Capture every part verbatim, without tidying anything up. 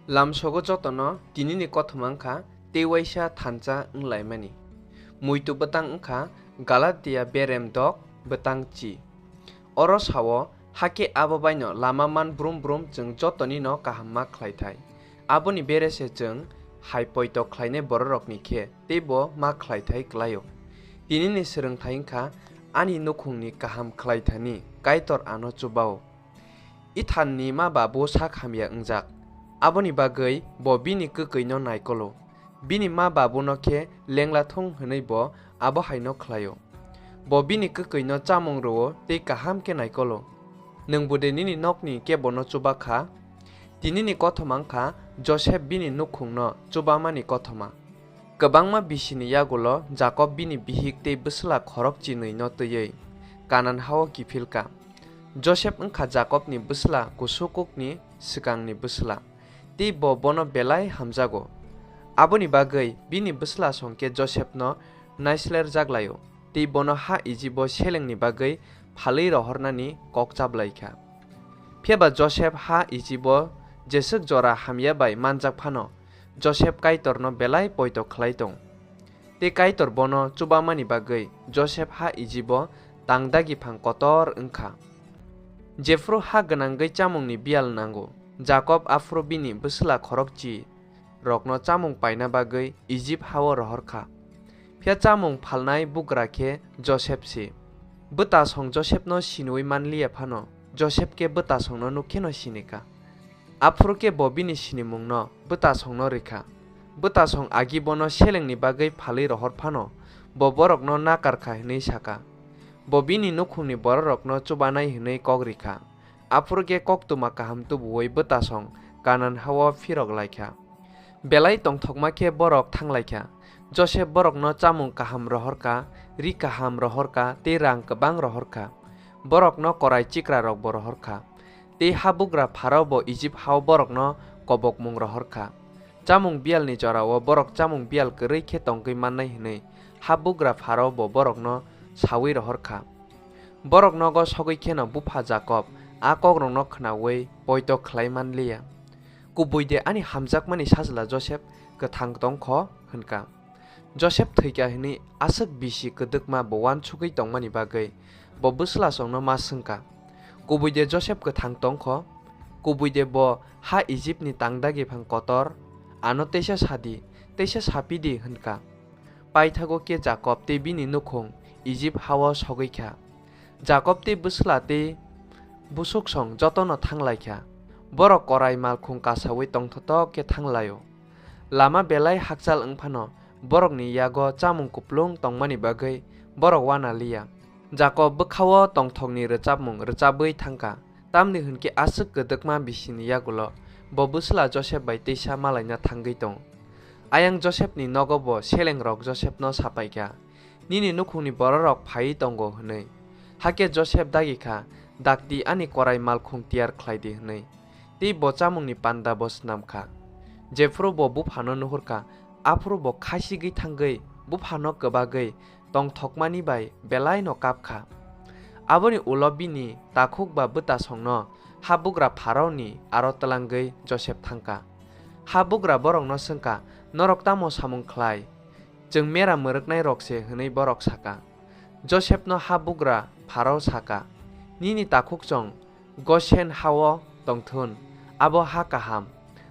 Lamsogo jotono tinini kothoma wngkha tei uaisa thansa wnglaimani. Muitu bwtang wngkha Galatia berem dok bwtang chi. Oro sao, hakhe abo baino lama man brum brum chwng jotonino kaham ma khlaithai. Aboni bere se chwng hai poito khlainai bororokni khe teibo ma khlaithai klaio. Tinini swrwngthai wngkha ani nukhungni kaham khlaithani Kaitor ano chubao. Ithanni ma babu sak hamya wngjak, aboni bagwi bo bini kwkwino naikolo. Bini ma babuno khe lengla thung hwnwi bo abo haino khlaio. Bo bini kwkwino chamung rwo tei kaham khe naikolo. Nwng bude nini nokni kebono chuba kha? Tinini kothoma wngkha Josep bini nukhungno chubamani kothoma. Kwbangma bisini yagulo Jakob bini bihik tei bwsla khorok chinwi no twiwi Kanan hao kiphil ka. Josep wngkha Jakobni bwsla kusukukni swkangni bwsla, tei bo bono belai hamjago. Aboni bagwi bini bwslasong khe Josepno naislerjak laio, tei bono ha Ijibo selengni bagwi phalwi rohornani kok chablai kha. Phiya ba Josep ha Ijibo jeswk jora hamya bai manjak phano, Josep Kaitorno belai poito khlai tong. Tei Kaitor bono chubamani bagwi Josep ha Ijibo tang dagi phang kotor wng kha. Jephru ha gwnangwi chamungni biyal nango, Jakob aphuru bini bwsla khorokchi rokno chamung paina bagwi Ijip hao rohor kha. Phiya chamung phalnai bugra khe Josep se. Bwtasong Josepno siniwi man liya phano, Josep khe bwtasongno nuk kheno sini kha. Aphuru khe bo bini sinimungno bwtasongno rw kha. Bwtasong agi bono selengni bagwi phalwi rohor phano, bo borokno nakar kha hwnwi sa kha. Bo bini nukhungni bororokno chubanai hwnwi kok rw kha. Aphuru khe koktwma kaham tubuwi bwtasong Kanan hao phirok lai kha. Belai tongthokma khe borok thang lai kha. Josep borokno chamung kaham rohor kha, ri kaham rohor kha tei rang kwbang rohor kha. Borokno korai chikrarokbo rohor kha. Tei habugra Pharao bo Ijip hao borokno kobokmung rohor kha. Chamung biyalni jorao borok chamung biyal kwrwi khe tongwi mannai hwnwi habugra Pharao bo borokno saui rohor kha. Borok nogo sogwi kheno bupha Jakob a kokrokno khnaui poito khlai man liya. Kubui de ani hamjakmani sajla Josep kwthang tong kho? Hwn kha. Josep thwi kha hwnwi aswk bisi kwdwkma bo uansugwi tongmani bagwi bo bwslasongno ma swng kha, "Kubui de Josep kwthang tong kho? Kubui de bo ha Ijipni tang dagi phang kotor? Ano teisa sa di, teisa sa pi di," hwn kha. Paithago khe Jakob tei bini nukhung Ijip hao sogwi kha. Jakob tei bwsla tei busuksong jotono thang lai kha. Borok korai malkhung kasaui tongthotok khe thang lai-o. Lama belai hakchal wng phano borokni yago chamung kuplung tongmani bagwi borok uana liya. Jakob bwkha-o tongthokni rwchapmung rwchabwi thang kha, tamni hwn khe aswk kwdwkma bisini yagulo bo bwsla Josep bai teisa malaina thangwi tong. Ayang Josepni nogo bo selengrok Josepno sa pai kha, "Nini nukhungni bororok phaiwi tongo," hwnwi. Hakhe Josep dagi kha, "Dakti ani korai malkhung tiyar khlai di," hwnwi. Tei bo chamungni panda bo snam kha. Jephuru bo buphano nuhur kha, aphuru bo khasigwi thangwi buphano kwbagwi tongthokmani bai belaino kap kha. Aboni ulo bini takhuk ba bwtasongno habugra Pharaoni aro twlangwi Josep thang kha. Habugra borokno swng kha, "Norok tamo samung khlai?" "Chwng mera mwrwknairok se," hwnwi borok sa kha. Josepno habugra Pharao sa kha, "Nini takhukchong Gosen ha-o tong thun, abo ha kaham.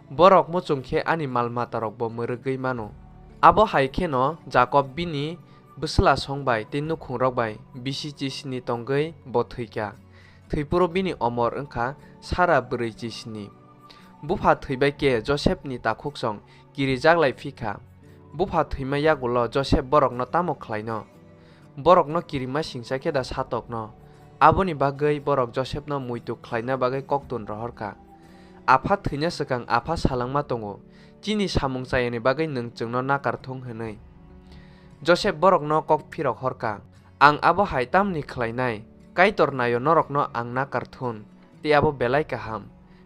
Borok muchung khe ani mal-matarokbo mwrwgwi mano." Abo hai kheno Jakob bini bwslasong bai tei nukhungrok bai bisi chisini tongwi bo thwi kha. Thwiphuru bini omor wng kha sara bwrwi chisini. Bupha thwibai khe Josepni takhukchong kirijak lai phi kha. Bupha thwima yagulo Josep borokno tamo khlaino? Borokno kirima singcha khe da satokno? Aboni bagwi borok Josepno muitu khlaina bagwi koktun rohor kha. Apha thwina swkang apha salangma tongo, "Chini samung chayani bagwi nwng chwngno nakar thung," hwnwi. Josep borokno kok phirok hor kha, "Ang abo hai tamni khlainai? Kaitor naio norokno ang nakar thun, tei abo belai kaham.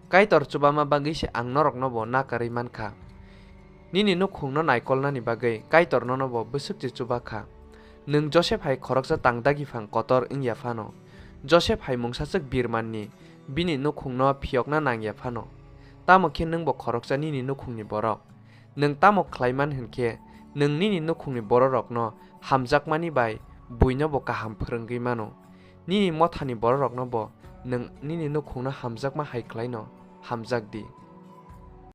Kaitor chubama bagwi se ang norokno bo nakarwi man kha. Nini nukhungno naikolnani bagwi Kaitor nono bo bwswk se chuba kha. Nwng Josep hai khoroksa tang dagi phang kotor wng ya phano, Josep hai mungsaswk birmanni bini nukhungno phiyokna nang ya phano, tamo khe nwngbo khoroksa nini núkhungni borok. Nwng tamo khlai man hwn khe nwng nini núkhungni bororokno hamjakmani bai buinobo kaham phrwngwi mano. Nini mothani bororoknobo nwng nini núkhungno hamjakma hai khlaino hamjak di.